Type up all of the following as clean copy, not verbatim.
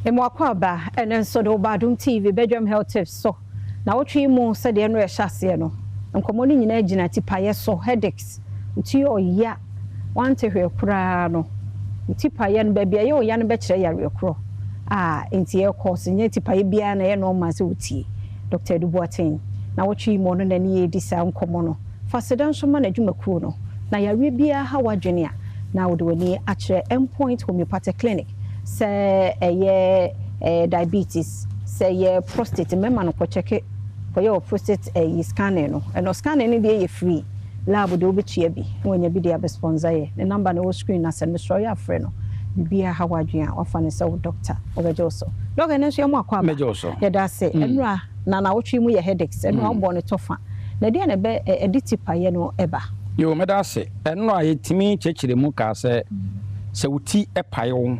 Mema wo akwaaba ɛnɛ nso de wo ba Adom TV Bedwam Health Tips so. Na wotwe mu sɛdeɛ no ɛhyɛ aseɛ no, nkɔmmɔ no nyinaa gyina tipaeɛ so, headaches, wo ti yɛ ɔya, wante hwee koraa no, wo tipaeɛ no, baabi a ɛyɛ ɔya no bɛkyerɛ yareɛ korɔ a enti ɛrekɔ so. Nyɛ tipaeɛ biara na ɛyɛ normal sɛ wotie. Dr. Adu Boateng, na wotwe mu ɔno na ne yɛredi saa nkɔmmɔ no. Fa aseda nso ma n'adwumakuo no, na yareɛ biara ha w'adwene a, na wode w'ani akyerɛ Endpoint Homeopathic Clinic. Sɛ ɛyɛ diabetes, sɛ ɛyɛ prostate, mmarima no kɔ kyɛke kɔyɛ wɔ prostate ɛyi scanning no, ɛno scanning no deɛ yɛ free, lab deɛ wobɛtua bi na wanya bi de abɛ sponsor yɛ. Ne number no ɛwɔ screen no ase no, mesrɛ wo yɛ afrɛ no, biribiara ha w'adwene a, wafa no sɛ wo doctor, ɔbɛgye wo so. Doc, ɛnnɛ nso yɛma wo akwaaba. Mɛgye wo so. Yɛda ase. Ɛnora na nawɔtwe mu yɛ headaches, ɛnora wobɔɔ no tɔfa. Na ɛdeɛn na ɛbɛ ɛde tipaeɛ no ba? Yoo, mɛda ase. Ɛno a yɛtumi kyerɛkyerɛ mu kaa sɛ, sɛ wo ti pae wo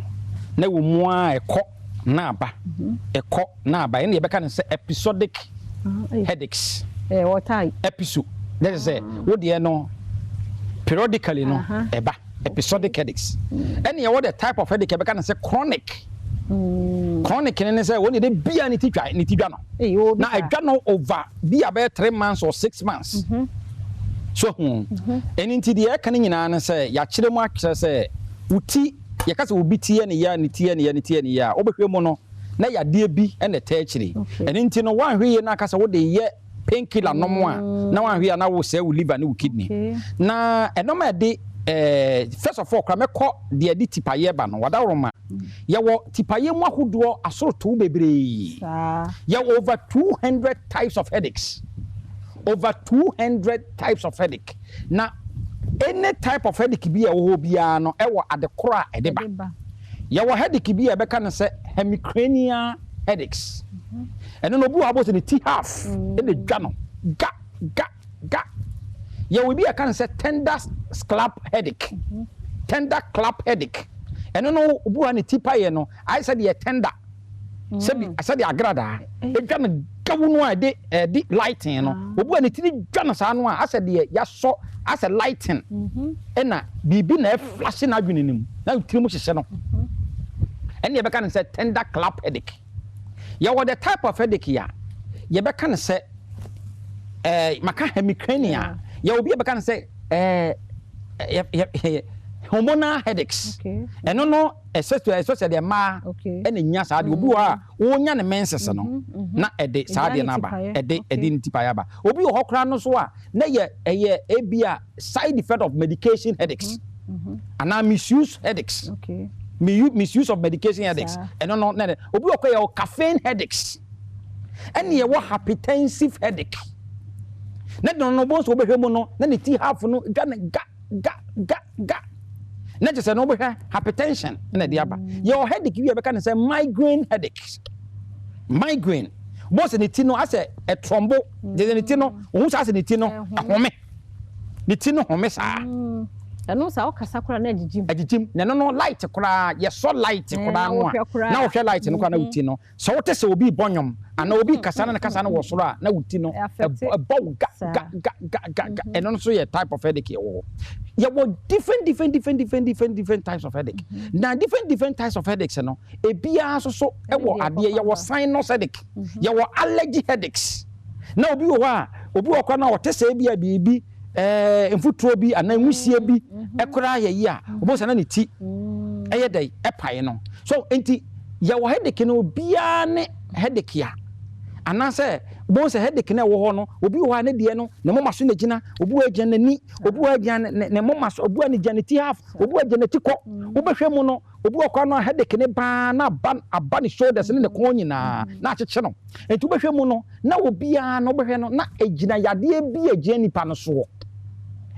na ɛwɔ mu ara ɛkɔ na aba, ɛkɔ na aba, ɛno yɛbɛka no sɛ episodic headaches. Episo, na kyerɛ sɛ wo deɛ no periodically no ɛba, episodic headaches. Ɛne yɛwɔ the type of headache yɛbɛka no sɛ chronic. Chronic no ne sɛ wɔn deɛ bia ne ti twa, ne ti dwa no. Na ɛdwa no over bi a bɛyɛ 3 months or 6 months. So ho ɛno nti deɛ ɛka no nyinaa ne sɛ yɛakyerɛ mu akyerɛ sɛ wo ti, yɛka sɛ obi ti yɛ ne ya, ne ti yɛ ne ya, ne ti yɛ ne ya a, wobɛhwɛ mu no na yadeɛ bi ɛna ɛtɛ akyire. Ɛno nti no woanhwɛ yie no aka sɛ wode yɛ painkiller nom a, na woanhwɛ yie a na wosɛe wo liver ne wo kidney. Na ɛnom a ɛde first of all kora mɛkɔ deɛ ɛde tipayɛ ba no, wadaworoma yɛwɔ tipayɛ mu ahodoɔ asorotow bebree. Yɛwɔ over 200 types of headaches, over 200 types of headache. Na any type of headache bi a ɛwɔ hɔ biara no ɛwɔ ade koro a ɛde ba. Yɛwɔ headache bi a ɛbɛka no sɛ hemicrania headaches. Ɛno no obi wɔ hɔ abɔ sɛ ne ti half ɛna dwa no ga ga ga. Yɛwɔ bi a ɛka no sɛ tender clap headache, tender clap headache. Ɛno no obi wɔ hɔ ne ti paeɛ no ayɛ sɛ deɛ tender sɛbi sɛdeɛ agradaa edwa no gawu no a ɛde lightning no. Obi a ne tiri dwa no saa no a asɛ deɛ yasɔ asɛ lightning ɛna biribi na ɛflash n'adwene no mu na tiri mu hyehyɛ no. Ɛna yɛbɛka no sɛ tender clap headache. Yɛwɔ the type of headache a yɛbɛka no sɛ maka hemicrania. Yɛwɔ bi a yɛbɛka no sɛ ɛɛ hormonal headaches. Ɛno no ɛsɛ sɛ deɛ mmaa ɛna nya saa deɛ. Obi wɔ hɔ a wɔnya ne menses no na ɛde saa deɛ no aba, ɛde ne tipaeɛ aba. Obi wɔ hɔ koraa no so a na yɛ ɛyɛ ebi a side effect of medication headaches anaa misuse headaches, misuse of medication headaches. Ɛno no na obi wɔ kɔ yɛ caffeine headaches, ɛne yɛwɔ hypertensive headache. Na de no bɔ nso wobɛhwɛ mu no na ne ti half no dwa ne ga ga ga ga na kyerɛ sɛ no wobɛhwɛ hypertension na ɛde aba. Yɛwɔ headache bi a yɛbɛka no sɛ migraine headaches. Migraine bɔ sɛ ne ti no asɛ ɛtrɔmbo gyesɛ ne ti no ohun sɛ asɛ ne ti no ɛhome, ne ti no home saa. Ɛno saa ɔkasa koraa na agyigyi. Agyigyi na ɛno no light koraa, yɛsɔ light koraa no a na wohwɛ light no koraa na wo ti no, sɛ wote sɛ obi bɔ nnwom anaa obi kasa na ne kasa no wɔ soro a, na wo ti no ɛbɔ wo ga ga ga ga ga ga. Ɛno nso yɛ type of headache. Yɛwɔ hɔ, yɛwɔ different different different different different different types of headache. Na different different types of headaches no ebiara nso so ɛwɔ adeɛ. Yɛwɔ sinus headache, yɛwɔ allergy headaches. Na obi wɔ hɔ a, obi wɔ kora na ɔte sɛ ebi a biribi mfuturo bi anaa nwusie bi ɛkora yɛ yi a, obi sɛ na ne ti ɛyɛ dɛ ɛpae no so. Nti yɛwɔ headache no, obiara ne headache a anaasɛ bɔn sɛ headache no ɛwɔ hɔ no, obi wɔ hɔ a ne deɛ no ne moma so na gyina, obi wɔ gyina n'ani, obi wɔ gyina ne moma so, obi wɔ ne gyina ne ti half, obi wɔ gyina ne ti kɔ. Wobɛhwɛ mu no, obi wɔ kora no a headache ne baa na aba ne shoulders ne ne kɔn nyinaa na akyekye no. Nti wobɛhwɛ mu no na obiara no wobɛhwɛ no na egyina yadeɛ bi a egyina nipa no soɔ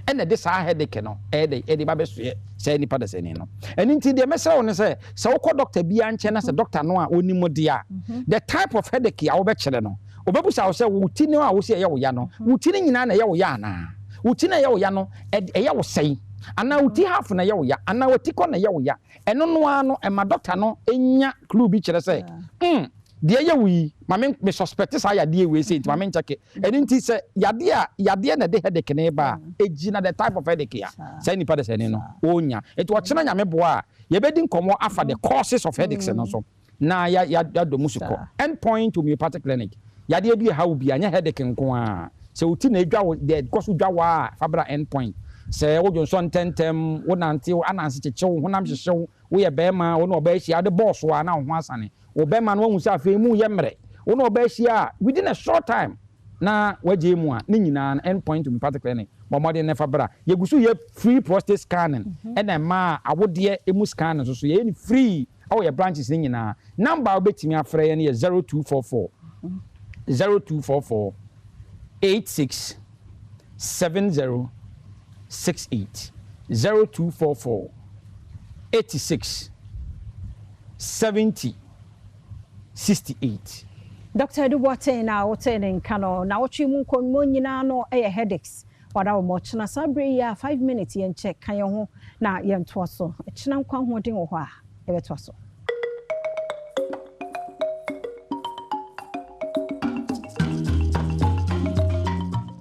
ɛna ɛde saa headache no ɛde ba bɛsoɛ saa nipa dasani no. Ɛno nti deɛ mɛsrɛ wo ne sɛ wokɔ doctor biara nkyɛn na sɛ doctor no a onim deɛ a the type of headache a wobɛkyerɛ no, obɛbusa wo sɛ wo ti no a wosi ɛyɛ wo ya no, wo ti no nyinaa na ɛyɛ wo ya anaa wo ti no ɛyɛ wo ya no ɛyɛ wo sɛn, anaa wo ti half na ɛyɛ wo ya, anaa wo ti kɔ na ɛyɛ wo ya. Ɛno no ara no ɛma doctor no nya clue bi kyerɛ sɛ deɛ ɛyɛ wo yi, ma me suspect saa yadeɛ wei sɛ nti ma me nkyɛke. Ɛno nti sɛ yadeɛ a yadeɛ na ɛde headache ne ba a, ɛgyina the type of headache a saa nipa de sɛ ne no ɔnya. Nti ɔkyena Nyame boa a, yɛbɛdi nkɔmmɔ afa the causes of headaches no so. Na yɛadɔ mu sukɔ. End Point Homeopathic Clinic, yadeɛ bi ɛha wo bi a, nyɛ headache nko ara. Sɛ wo ti na edwa wo, deɛ ɛkɔ so dwa wo a, fa bra End Point. Sɛ wodwo nsɔ ntɛntɛm, wonante, ananse kyekye wo, honam hyehye wo, woyɛ bɛrima, wo ne ɔbaa ahyia, wode bɔɔso a na wo ho asane. Wo bɛrima no wahu sɛ afei mu yɛ mmerɛ. Wo ne ɔbaa ahyia a, within a short time na wagye mu a, ne nyinaa no End Point Homeopathic Clinic, bɔ mmɔden na fa bra. Yɛgu so yɛ free prostate scanning, ɛna mmaa awodeɛ emu scanning nso so yɛyɛ no free ɛwɔ yɛ branches ne nyinaa. Number a wobɛtumi afrɛ yɛn no yɛ 0244 0244 86 70 68, 0244 86 70 68. Dr. Edu Boateng na wotee ne nka no na wotwe mu nkɔmmɔ nyinaa no yɛ headaches. Wada wɔ mɔkyena saa berɛ yi a, 5 minutes yɛnkyɛ ka yɛn ho na yɛntoa so. Kyena nkwa ahoɔden wɔ hɔ a, yɛbɛtoa so.